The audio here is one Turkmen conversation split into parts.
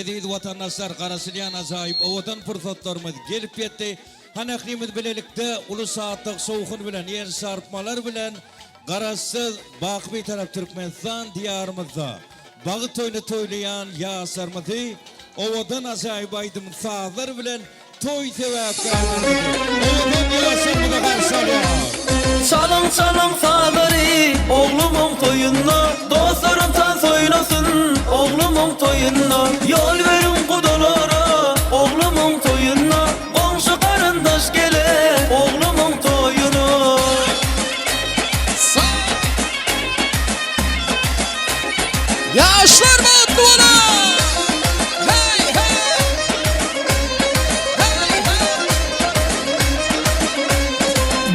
Eziz watandaşlar, garaşylýan ajaýyp owadan pursatlarymyz gelip ýetdi. Hany ählimiz bilelikde uly şatlyk, şowhun bilen, el çarpmalar bilen Garaşsyz, baky Bitarap Türkmenistan Diýarymyzda bagt toýuny toýlaýan ýaşlarymyzy owadan ajaýyp aýdym-sazlar bilen toý sebäpkärlerimizi, owadan ýaşlarymyzy garşy alýarys. Çalyň çalyň sazlary oglumyň toýunda Dostlarym tans oýnasyn oglumyň toýunda Ýol beriň gudalara oglumyň toýunda Goňşy garyndaş geler oglumyň toýuna. Ýaşlar bagtly bolar! Hey hey! Hey hey!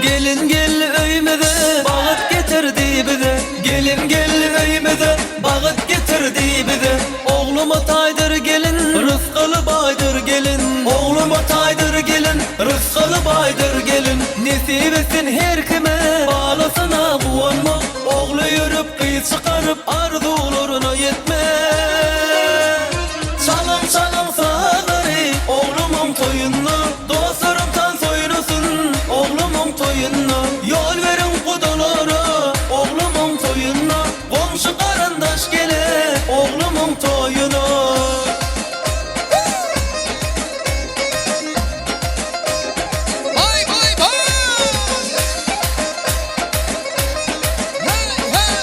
Gelin geldi öýmüze bagt getirdi bize Gelin geldi öýmüze bagt getirdi bize Ogluma taýdyr gelin rysgaly baýdyr gelin Ogluma taýdyr gelin rysgaly baýdyr gelin Nesip etsin her kime balasyna guwanmak Ogly ýörüp gyz çykaryp arzuwlaryna ýetmek Çalyň çalyň sazlary oglumyň toýunda Dostlarym tans oýnasyn oglumyň toýunda Ýol beriň gudalara oglumyň toýunda Goňşy garyndaş geler oglumyň toýuna. Baý baý baý! Hey hey! Hey hey!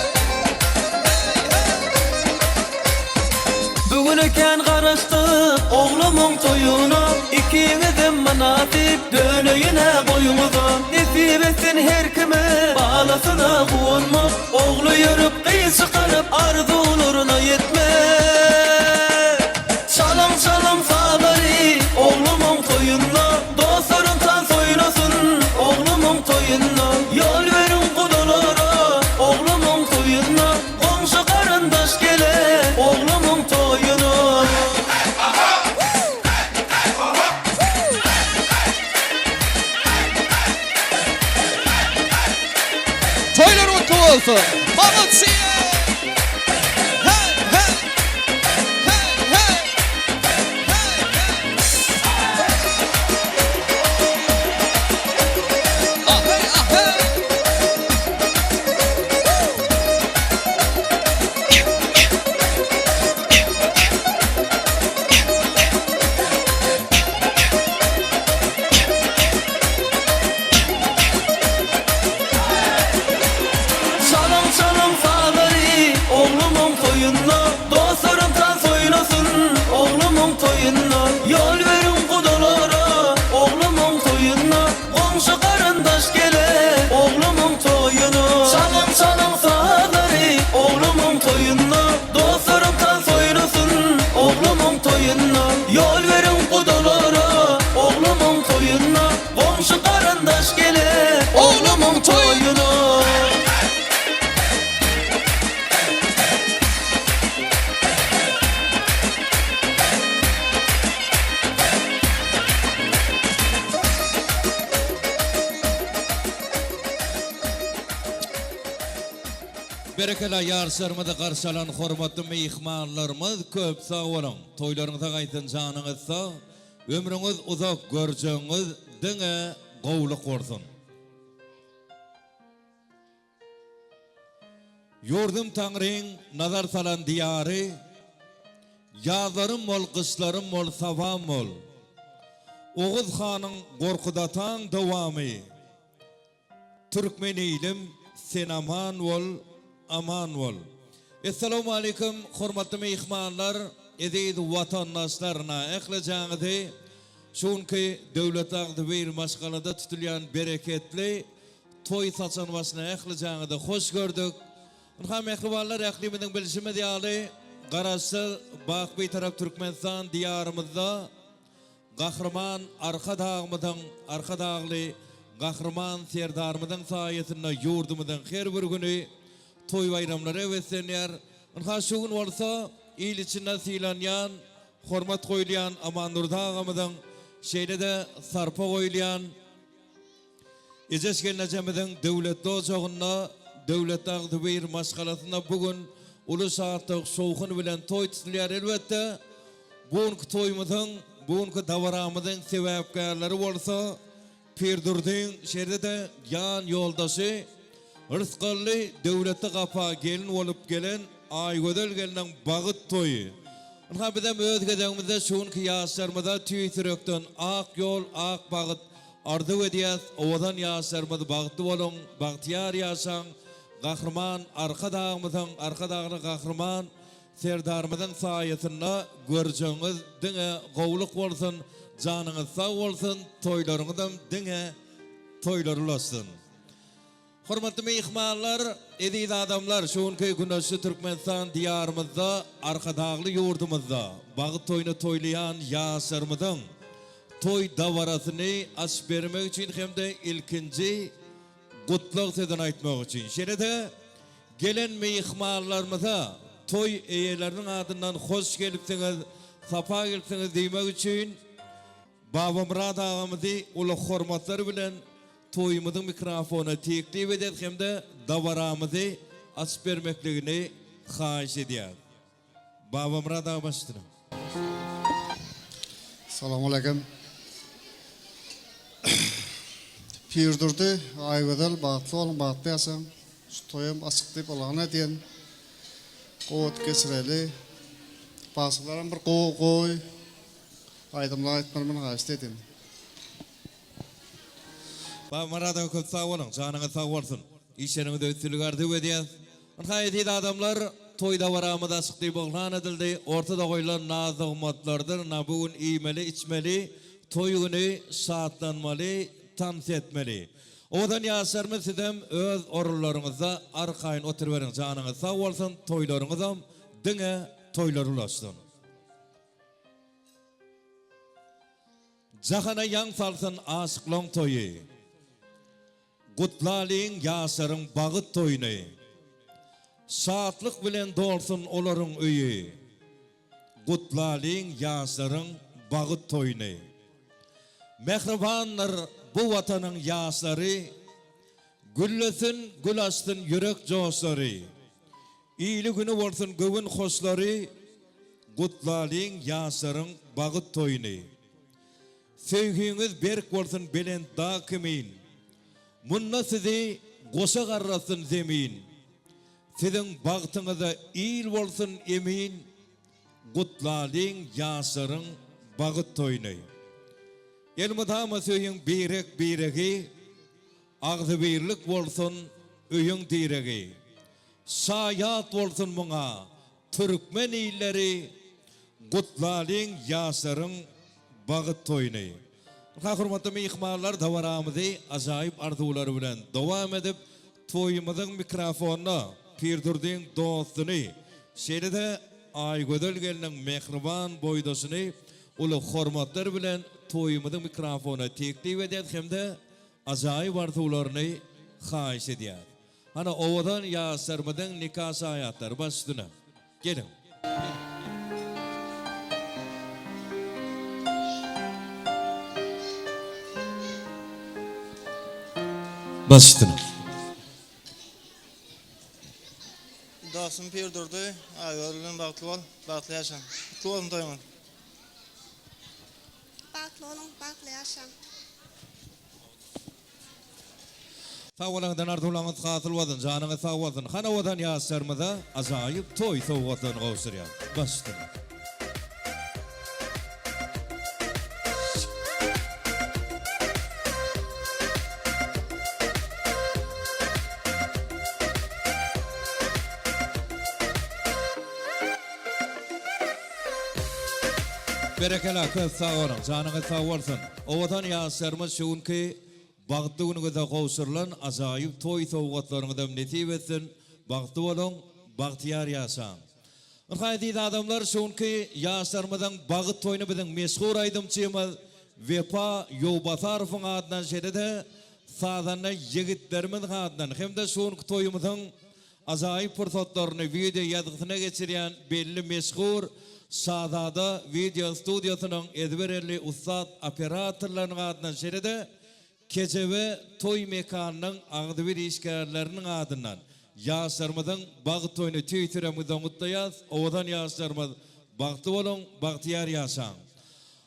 Bu güne kän garaşdyk oglumyň toýuna Ikiňizem mynasyp döneýin-ä boýuňyza Nesip etsin her kime balasyna guwanmak Ogly ýörüp gyz çykaryp arzuwlaryna ýetmek Çalyň çalyň sazlary oglumyň toýunda Dostlarym tans oýnasyn oglumyň toýunda Ýol beriň gudalara oglumyň toýunda Goňşy garyndaş geler oglumyň toýuna. Toýlar gutly bolsun! Molodsiýa! Hey hey! Hey hey! Hey hey! Ahey ahey! Çalyň çalyň sazlary oglumyň toýunda Dostlarym tans oýnasyn oglumyň toýunda Ýol beriň gudalara oglumyň toýunda Goňşy garyndaş geler oglumyň toýuna Çalyň çalyň sazlary oglumyň toýunda Dostlarym tans oýnasyn oglumyň toýunda Ýol beriň gudalara oglumyň toýunda Goňşy garyndaş geler oglumyň toýuna. Berekella ýaşlarymyzy garşy alan hormatly myhmanlarymyz köp sag boluň. Toýlaryňyza gaýtsyn janyňyz sag. Ömrüňiz uzak görjegiňiz diňe gowluk bolsun. Ýurdum Taňryň nazar salan diýary, Ýazlarym bol, gyşlarym bol, sabam bol. Oguz hanyň Gorkut ataň dowamy, Türkmen ilim sen aman bol aman bol. Essalawmaleýkum hormatly myhmanlar eziz watandaşlar na ählijaňyzy şu günki döwletli agzybir maşgalada tutulýan bereketli toý saçan başyna ählijaňyzy hoş gördük. Ynha mähribanlar ählimiziň bilşimiz ýaly Garaşsyz Baky Bitarap Türkmenistan diýarymyzda Gahryman Arkadagymyzyň, Arkadagly Gahryman Serdarymyzyň saýasynda ýurdumyzyň her bir güni toý-baýramlara beslenýär. Ynha, şu gün bolsa il içinde sylanýan, hormat goýulýan Amandurdy agamyzyň, şeýle-de sarpa goýulýan, Ejeş gelnejemiziň döwletli ojagynda, döwletli agzybir maşgalasynda bu gün uly şatlyk, şowhun bilen toý tutulýar. Elbetde, Bu günki toýumyzyň, bu günki dabaramyzyň sebäpkärleri bolsa Pirdurdyň şeýle-de ýan ýoldaşy rysgally döwletli gapa gelin bolup gelen Aýgözel gelniň bagyt toýy. Ynha bizem öz gezegimizde şu günki ýaşlarymyza tüýs ýürekden ak ýol, ak bagyt arzuw edýäs. Owadan ýaşlarymyz bagtly boluň, bagtyýar ýaşaň! Gahryman Arkadagymyzyň, Arkadagly Gahryman Serdarymyzyň saýasynda görjegiňiz diňe gowluk bolsun, janyňyz sag bolsun, toýlaryňyzam diňe toýlar ulaşsyn. Hormatly myhmanlar, eziz adamlar, şu günki güneşli Türkmenistan Diýarymyzda, Arkadagly ýurdumyzda bagt toýuny toýlaýan ýaşlarymyzyň toý dabarasyny açyp bermek üçin hem-de ilkinji gutlag sözüni aýtmak üçin, şeýle-de gelen myhmanlarymyza toý eýeleriniň adyndan hoş gelipsiňiz, sapa gelipsiňiz diýmek üçin Babamyrat agamyzy uly hormatlar bilen toýumyzyň mikrofonyna teklip edýäris hem-de dabaramyzy açyp bermekligini haýyş edýäris. Babamyrat aga baş üstüne. Salam aleýkum. Pirdurdy, Aýgözel bagtly boluň, bagtly ýaşaň. Şu toýam açyk diýip yglan edýän. Gowy wagt geçireli. Bagşylaram bir gowy gowy aýdymlar aýtmaly men haýyşt edýän. Babamyrat aga köp sag boluň, janyňyz sag bolsun. Işleriňizde üstünlik arzuw edýäs. Ynha eziz adamlar, toý dabaramyz açyk diýip yglan edildi. Ortada goýlan naz-nygmatlardyr, ynha bu gün iýmeli, içmeli, toý güni şatlanmaly, tans etmeli. Owadan ýaşlarymyz sizem öz orunlaryňyzda arkaýyn oturyberiň, janyňyz sag bolsun, toýlaryňyzam diňe toýlar ulaşsyn. Jahana ýaň salsyn aşyklaň toýy. Gutlalyň ýaşlaryň bagyt toýuny. Şatlyk bilen dolsun olaryň öýi. Gutlalyň ýaşlaryň bagyt toýuny. Mähribandyr bu Watanyň ýaşlary, Güllesin, gül açsyn ýürek joşlary. Ili güni bolsun göwün hoşlary, Gutlalyň ýaşlaryň bagyt toýuny. Söýgiňiz berk bolsun belent dag kimin, Munda sizi goşa garratsyn zemin. Siziň bagtyňyza il bolsun emin, Gutlalyň ýaşlaryň bagyt toýuny. Elmydama söýüň birek-biregi, Agzybirlik bolsun öýüň diregi. Şaýat bolsun muňa türkmen illeri Gutlalyň ýaşlaryň bagyt toýuny. Ynha hormatly myhmanlar dabaramyzy ajaýyp arzuwlar bilen dowam edip toýumyzyň mikrofonyna Pirdurdyň dostuny şeýle-de Aýgözel gelniň mähriban boýdaşyny uly hormatlar bilen toýumyzyň mikrofonyna teklip edýäs hem-de ajaýyp arzuwlaryny haýyş edýäs. Hany owadan ýaşlarymyzyň nika şaýatlary baş üstüne. Geliň. Baş üstüne. Dostum Pirdurdy, Aýgözel bilen bagtly bol, bagtly ýaşa. Gutly bolsun toýuňyz. Bagtly boluň, bagtly ýaşaň. Sag boluň eden arzuwlaryňyz hasyl bolsun janyňyz sag bolsun han owadan ýaşlarymyza ajaýyp toý sowgatlaryny gowşurýar baş üstüne. Berekella köp sag boluň janyňyz sag bolsun owadan ýaşlarymyz şu günki Bagtly günüňize gowşurylan ajaýyp toý sowgatlaryňyzam nesip etsin, bagtly boluň, bagtyýar ýaşaň! Ynha eziz adamlar şu günki ýaşlarymyzyň bagyt toýuny biziň meşhur aýdymçymyz Wepa Ýowbasarowyň adyndan şeýle-de sazanda ýigitlerimiz adyndan hem-de şu günki toýumyzyň Ajaýyp pursatlaryny wideo ýazgysyna geçirýän belli meşhur Şazada wideo studiýasynyň ezber elli ussat operatorlarynyň adyndan şeýle-de Kejebe toý mekanynyň agzybir işgärleriniň adyndan ýaşlarymyzyň bagt toýuny tüýs ýüregimizden gutlaýas. Owadan ýaşlarymyz. Bagtly boluň, bagtyýar ýaşaň.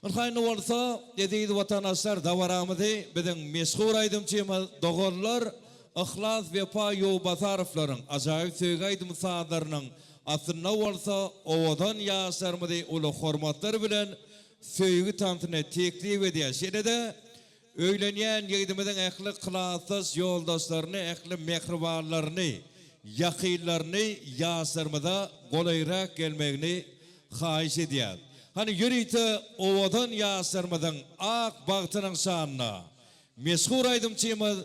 Ynha indi bolsa, eziz watandaşlar dabaramyzy biziň meşhur aýdymçymyz doganlar Yhlas Wepa Ýowbasarowlaryň ajaýyp söýgi aýdym sazlarynyň astynda bolsa owadan ýaşlarymyzy uly hormatlar bilen söýgi tansyna teklip edýär. Şeýle-de Öýlenýän ýigdimiziň ähli klasdaş ýoldaşlaryny, ähli mähribanlaryny, ýakynlaryny ýaşlarymyza golaýrak gelmegini haýyş edýäs. Hany ýörite owadan ýaşlarymyzyň ak bagtynyň şanyna meşhur aýdymçymyz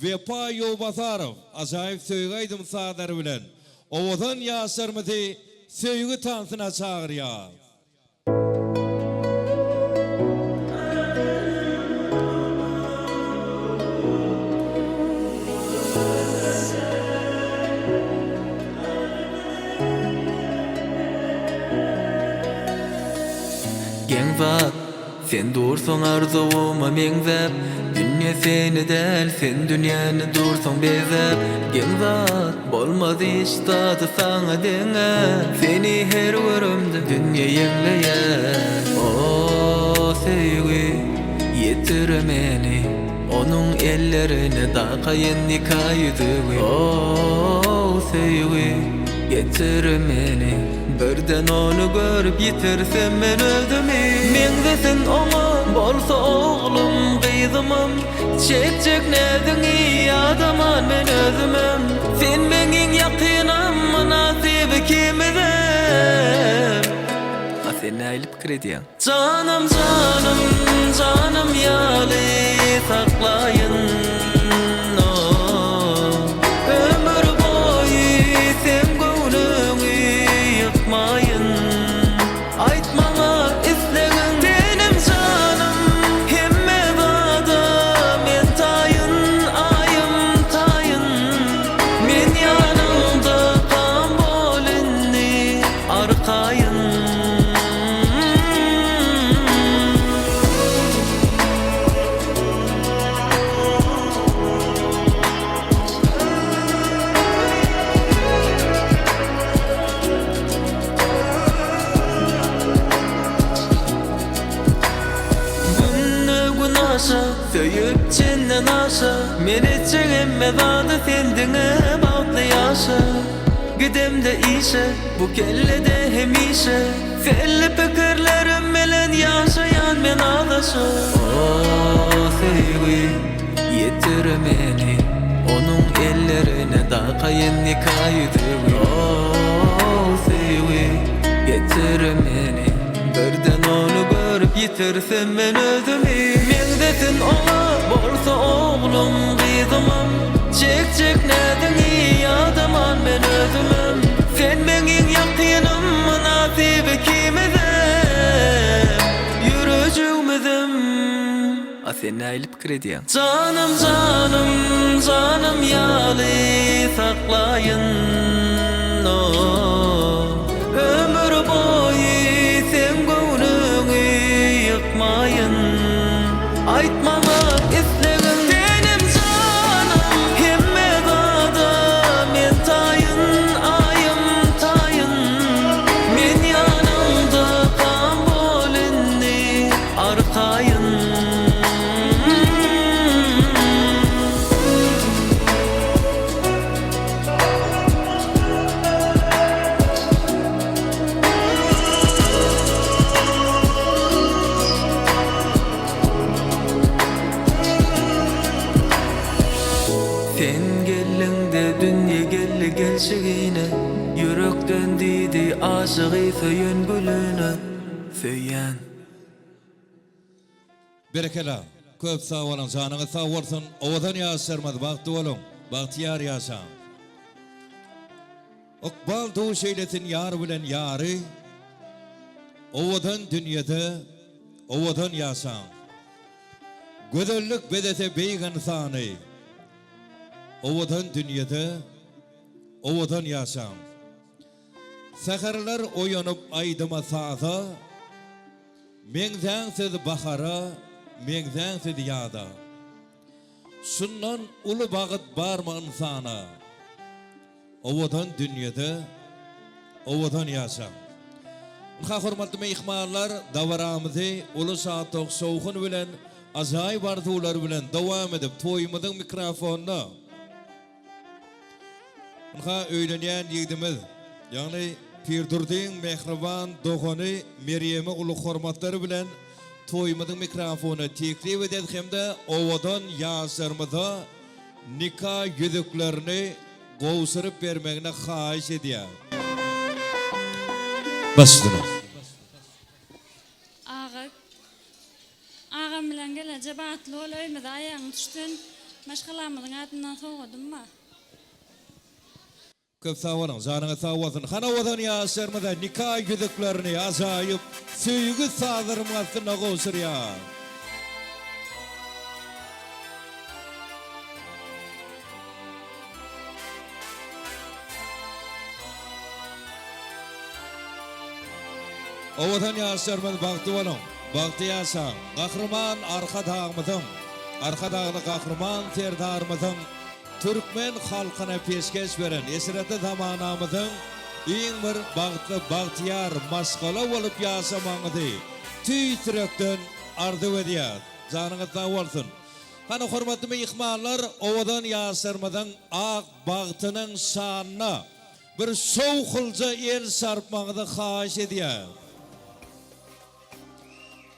Wepa Ýowbasarow ajaýyp söýgi aýdym-sazlary bilen owadan ýaşlarymyzy söýgi tansyna çagyrýar. Geň zat, sen dursaň arzuwyma meňzäp, Dünýe seni däl, sen dünýäni dursaň bezäp. Geň zat, bolmaz hiç zady saňa deňäp, Seni her göremde dünýe ýeňleýär. O, söýgi, ýetir meni, Onuň ellerine dakaýyn nika ýüzügi. O, söýgi, getir meni, Birden ony görüp ýitirsem men özümi. Meňzesin oňa, bolsa oglum, gyzymam, Çekjek näziňi ýadaman men özümem. Sen meň iň ýakynam, mynasyp ikimizem. A sen nähili pikir edýäň? Janym janym janym ýaly saklaýyn Ömür boýy seň göwnüňi ýykmaýyn Aýt maňa islegiň Tenim janym hemme zada men taýyn Aýym taýyn Men ýanyňda gam bol indi arkaýyn. Günde günaşa, söýüp çenden aşa, Men etjek hemme zady sen diňe bagtly ýaşa. Gidemde işe, bu kellede hemişe Telli pikirlerim bilen ýaşaýan men azaşa. O, söýgi, ýetir meni, Onuň ellerine dakaýyn nika ýüzügi. O, söýgi, getir meni, Birden ony görüp ýitirsem men özümi. Meňzesin oňa, bolsa oglum, gyzymam, Çekjek näziňi ýadaman men özümem. Sen meň iň ýakynym, mynasyp ikimizem, Ýürejigmizem. A sen nähili pikir edýäň? Janym janym janym ýaly saklaýyn Ömür boýy seň göwnüňi ýykmaýyn Aýt maňa islegiň Senem janym hemme zada men taýyn Aýym taýyn Men ýanyňda gam bol indi arkaýyn. Sen geldiňde dünýe geldi gelşigine Ýürekden diýdi aşygy söýen gülüne Söýýän. Berekella. Köp sag boluň janyňyz sag bolsun owadan ýaşlarymyz bagtly boluň bagtyýar ýaşaň. Ykbal duş eýlesin ýar bilen ýary owadan dünýede owadan ýaşaň. Gözellik bezese beýik ynsany owadan dünýede owadan ýaşaň. Säherler oýanyp aýdyma saza Meňzäň siz bahara, meňzäň siz ýaza. Şundan uly bagyt barmy ynsana? Owadan dünýede owadan ýaşaň. Ynha hormatly myhmanlar dabaramyzy uly şatlyk şowhun bilen ajaýyp arzuwlar bilen dowam edip toýumyzyň mikrofonyna Ynha öýlenýän ýigdimiz ýagny Pirdurdyň mähriban dogany Merýemi uly hormatlar bilen toýumyzyň mikrofonyna teklip edýäs hem-de owadan ýaşlarymyza nika ýüzüklerini gowşuryp bermegini haýyş edýär. Baş üstüne. Aga agam bilen geleje bagtly bol öýümize aýagyň düşsün maşgalamyzyň adyndan sowgadym bar. Köp sag boluň, janyňyz sag bolsun. Hany owadan ýaşlarymyza nika ýüzüklerini ajaýyp söýgi sazlaryň astynda gowşurýar. Owadan ýaşlarymyz bagtly boluň, bagtly ýaşaň! Gahryman Arkadagymyzyň, Arkadagly Gahryman Serdarymyzyň türkmen halkyna peşgeş beren eşretli zamanamyzyň iň bir bagtly, bagtyýar maşgala bolup ýaşamagyňyzy tüýs ýürekden arzuw edýäs. Janyňyz sag bolsun! Hany hormatly myhmanlar owadan ýaşlarymyzyň ak bagtynyň şanyna bir şowhulja el çarpmagyňyzy haýyş edýän.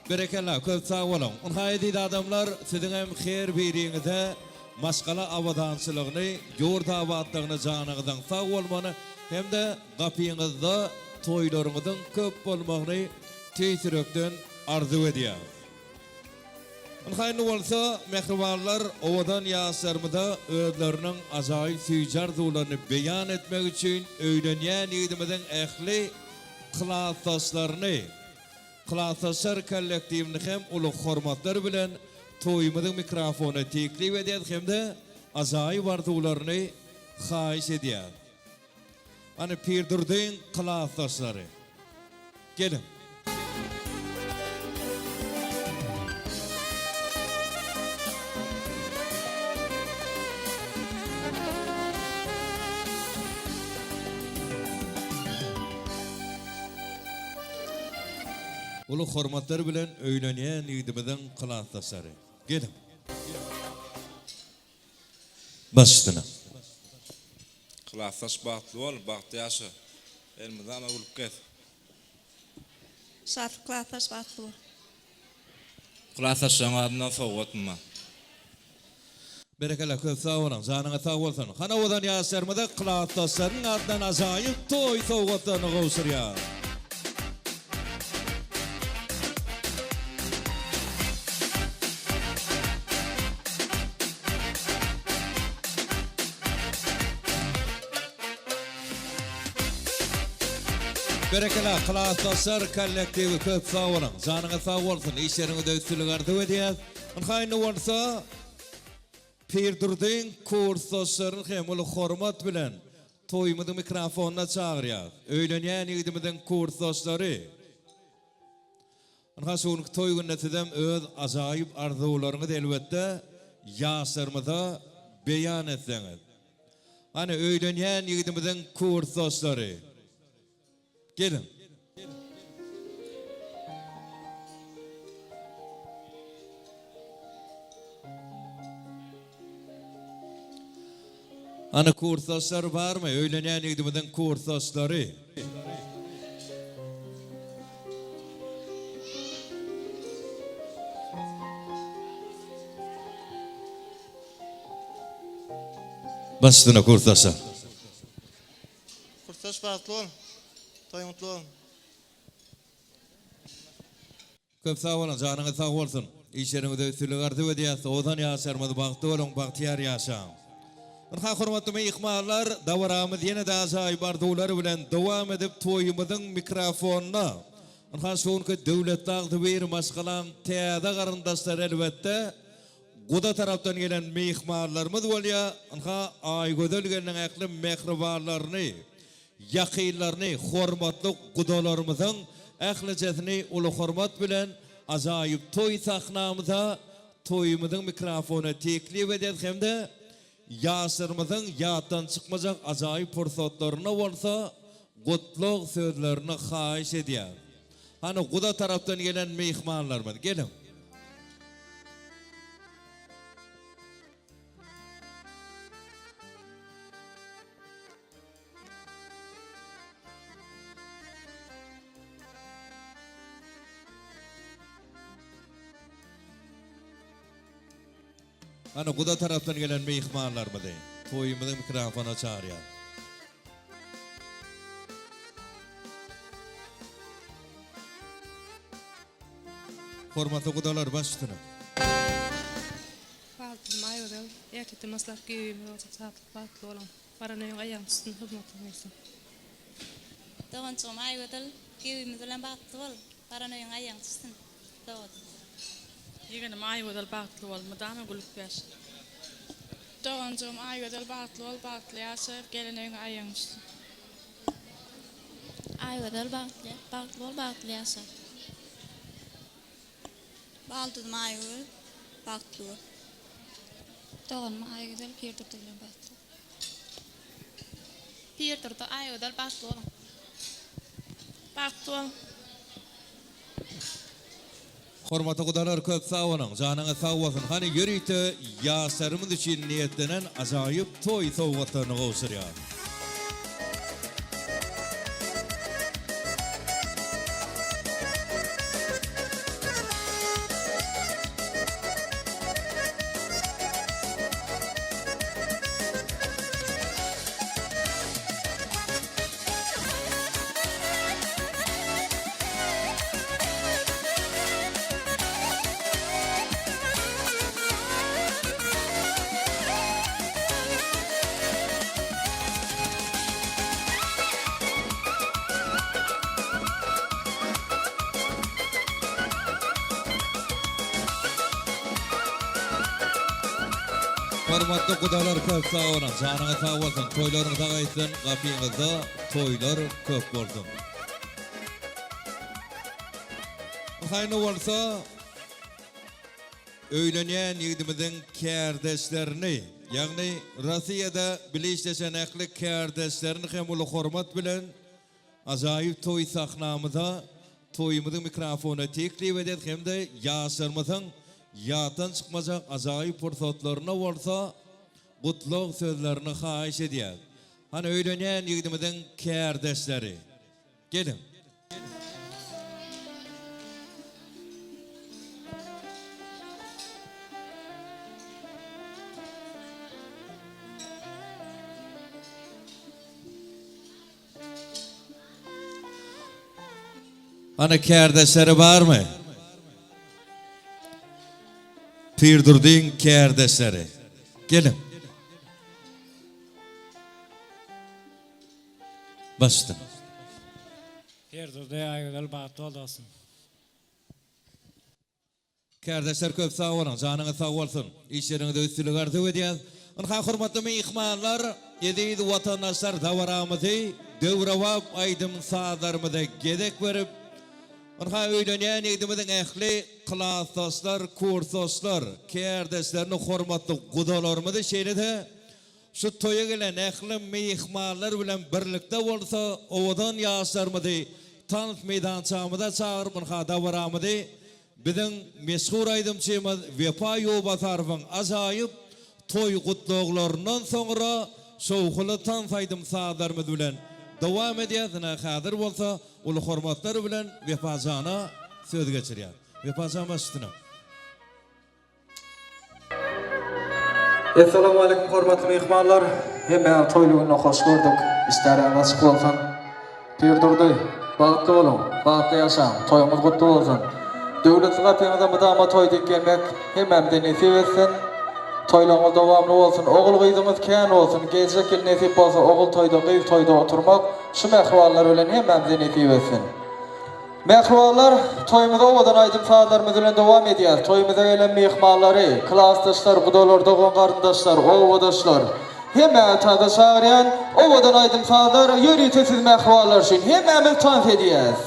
Berekella köp sag boluň. Ynha eziz adamlar siziňem her biriňize maşgala abadançylygyny, ýurt abatlygyny janyňyzyň sag bolmagyny hem-de gapyňyzda toýlaryňyzyň köp bolmagyny tüýs ýürekden arzuw edýän. Ynha indi bolsa, mähribanlar owadan ýaşlarymyza özleriniň ajaýyp süýji arzuwlaryny beýan etmek üçin öýlenýän ýigidimiziň ähli klasdaşlaryny, klasdaşlar kollektiwini hem uly hormatlar bilen toýumyzyň mikrofonyna teklip edýäs hem-de ajaýyp arzuwlaryny haýyş edýäs. Hany Pirdurdyň klasdaşlary. Geliň. Uly hormatlar bilen öýlenýän ýigidimiziň klasdaşlary. Geliň. Baş üstüne. Klasdaş bagtly bol, bagtly ýaşa. Elmydama gülüp gez. Şatlyk klasdaş bagtly bol. Klasdaşlaryň adyndan sowgat mma. Berekella köp sag boluň janyňyz sag bolsun Hany owadan ýaşlarymyza klasdaşlarynyň adyndan ajaýyp toý sowgatlaryny gowşurýar. Berekella klasdaşlar kollektiwi köp sag boluň janyňyz sag bolsun işleriňizde üstünlik arzuw edýäs ynha indi bolsa Pirdurdyň kursdaşlaryny hem uly hormat bilen toýumyzyň mikrofonyna çagyrýas öýlenýän ýigidimiziň kursdaşlary Ynha şu günki toý günde sizem öz ajaýyp arzuwlaryňyzy elbetde ýaşlarymyza beýan etseňiz. Hany öýlenýän ýigidimiziň kursdaşlary. Geliň. Hany kursdaşlar barmy? Öýlenýän ýigidimiziň kursdaşlary. Baş üstüne kursdaşlar. Kursdaş bagtly bol. Toýuň gutly bolsun. Köp sag boluň janyňyz sag bolsun. Işleriňizde üstünlik arzuw edýäs. Ozan ýaşlarymyz bagtly boluň bagtyýar ýaşaň. Ynha hormatly myhmanlar dabaramyz ýene-de ajaýyp arzuwlar bilen dowam edip toýumyzyň mikrofonyna ynha şu günki döwletli agzybir maşgalaň täze garyndaşlary elbetde guda tarapdan gelen myhmanlarymyz bolýa ynha Aýgözel gelniň ähli mähribanlaryny Ýakynlaryny, hormatly gudalarymyzyň ählijesini uly hormat bilen ajaýyp toý sahnamyza toýumyzyň mikrofonyna teklip edýäris hem-de ýaşlarymyzyň ýatdan çykmajak ajaýyp pursatlaryna bolsa gutlag sözlerini haýyş edýäris. Hany guda tarapdan gelen myhmanlarymyz, geliň. Hany guda tarapdan gelen myhmanlarymyzy toýumyzyň mikrofona çagyrýas. Hormatly gudalar baş üstüne. Bagtly Aýgözel ertirden başlap giwimiz boljak şatlyk bagtly boluň. Baran öýüň aýagyň üstünde hyzmatyň bolsun. Doganjygym Aýgözel giwimiz bilen bagtly bol. Baran öýüň aýagyň düşsün. Sowgat. Ýegenim Aýgözel bagtly bol mydama gülüp ýaşa. Doganjygym Aýgözel bagtly bol bagtly ýaşa gelen öýüňe aýagyň düşsün. Aýgözel bagtly bagtly bol bagtly ýaşa. Baldyzym Aýgözel bagtly bol. Doganym Aýgözel Pirdurdy bilen bagtly bol. Pirdurdy Aýgözel bagtly boluň. Bagtly boluň. Hormatly gudalar köp sag boluň janyňyz sag bolsun hany ýörite ýaşlarymyz üçin niýetlenen ajaýyp toý sowgatlaryny gowşurýas. Hormatly gudalar köp sag boluň janyňyz sag bolsun toýlaryňyz sagaýsyn gapyňyzda toýlar köp bolsun. Haýny bolsa öýlenýän ýigdimiziň kärdeşlerini, ýagny Rossiýada bile işleşen ähli kärdeşlerini hem uly hormat bilen ajaýyp toý sahnamyza toýumyzyň mikrofonyna teklip edýäs hem-de ýaşlarymyzyň ýatdan çykmajak ajaýyp pursatlaryna bolsa gutlag sözlerini haýyş edýäs. Hany öýlenýän ýigdimiziň kärdeşleri. Geliň. Hany kärdeşleri barmy? Pirdurdyň kärdeşleri. Geliň. Başda. Pirdurdy Aýgözel bagtly bol dostum. Kärdeşler köp sag boluň janyňyz sag bolsun işleriňizde üstünlik arzuw edýäs. Ynha hormatly myhmanlar eziz watandaşlar dabaramyzy döwrebap aýdym sazlarymyza gezek berip ynha öýlenýän ýigdimiziň ähli klasdaşlar kursdaşlar kärdeşlerini hormatly gudalarymyzy şeýle-de Şu toýa gelen ähli myhmanlar bilen birlikde bolsa owadan ýaşlarymyzy tans meýdançamyza çagyryp ynha dabaramyzy biziň meşhur aýdymçymyz Wepa Ýowbasarowyň ajaýyp toý gutlaglaryndan soňra şowhunly tans aýdym sazlarymyz bilen dowam edýäs ynha häzir bolsa uly hormatlar bilen Wepajana söz geçirýäs Wepajan baş üstüne. Essalawmaleýkum hormatly myhmanlar! Hemmäňizi toýly günde hoş gördük. Işdäräňiz açyk bolsun. Pirdurdy, bagtly boluň, bagtly ýaşaň, toýuňyz gutly bolsun. Döwletli gapyňyza mydama toý dek gelmek hemmämize nesip etsin. Toýlaryňyz dowamly bolsun, ogul-gyzyňyz kän bolsun. Geljek ýyl nesip bolsa ogul toýda, gyz toýda oturmak şu mähribanlar bilen hemmämize nesip etsin. Mähribanlar, toýumyzy owadan aýdym-sazlarymyz bilen dowam edýäs. Toýumyza gelen myhmanlary, klasdaşlar, gudalar, dogan-garyndaşlar, obadaşlar, hemmäňizi tansa çagyrýan. Owadan aýdym-sazlar ýörite siz mähribanlar üçin. Hemmämiz tans edýäs.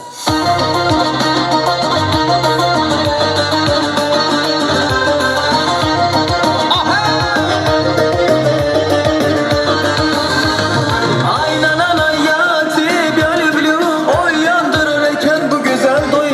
Aýlanan aýa tebya lüblü Oýandyrar eken bu güzel duýgy.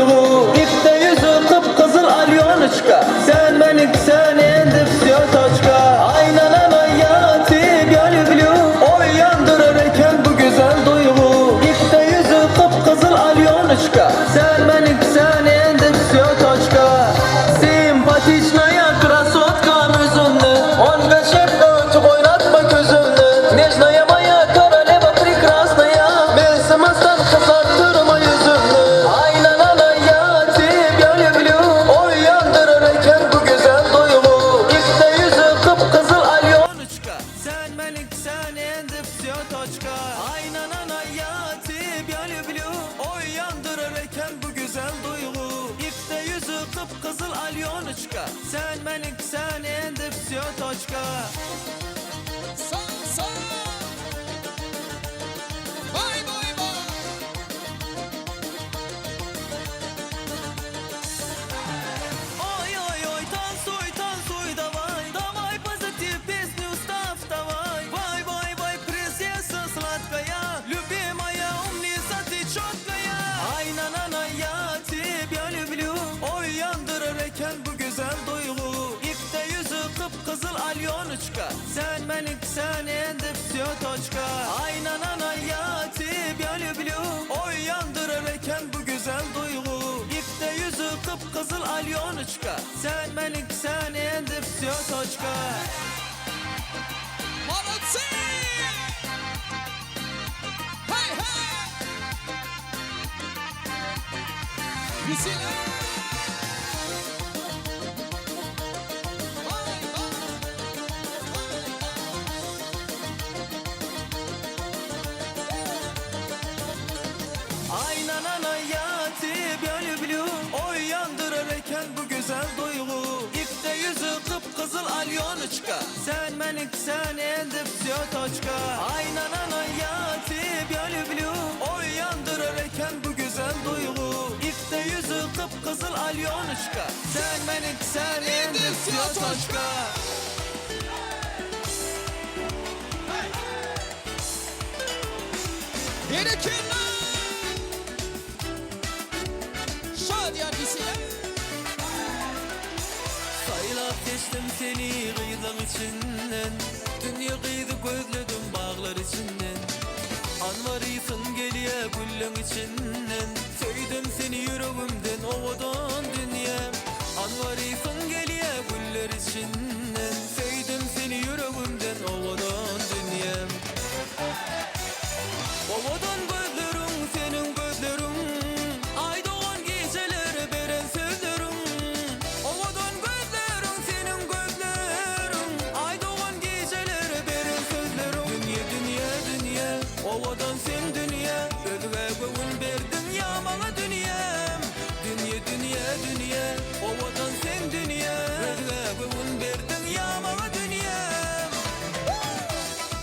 всё точка Ay na na na ya тебя люблю Oýandyrар eken bu güzel duýgy Ikde ýüzi gyp-gyzyl Alýonuçka Sen meniňki sen endi всё точка. Sağ sağ. Vay vay vay. Oy oy oy танцуй танцуй давай Давай позитив песню ставь давай Vay vay vay принцесса сладкая Любимая умница ты четкая Ay na na na ya тебя люблю Oýandyrar eken bu güzel duýgy Ikde ýüzi gyp-gyzyl Alýonuçka Sen meniňki sen endi всё точка Ay na na na ya тебя люблю Oýandyrar eken bu güzel duýgy Ikde ýüzi gyp-gyzyl Alýonuçka Sen meniňki sen endi всё точка Молодцы! Hey hey! Веселье! Vay vay! Vay vay! Ay na na na ya тебя люблю Oýandyrar eken bu güzel duýgy Ikde ýüzi gyp-gyzyl Alýonuçka Sen meniňki sen endi всё точка Ay na na na ya тебя люблю Oýandyrar eken bu güzel duýgy Ikde ýüzi gyp-gyzyl Alýonuçka Sen meniňki sen endi всё точка Berekella! Şadiýan Wesile! Saýlap seçdim seni gyzlaň içinden Dünýe gyzy gözledim baglar içinden Anwar ysyn gelýä gülleň içinden.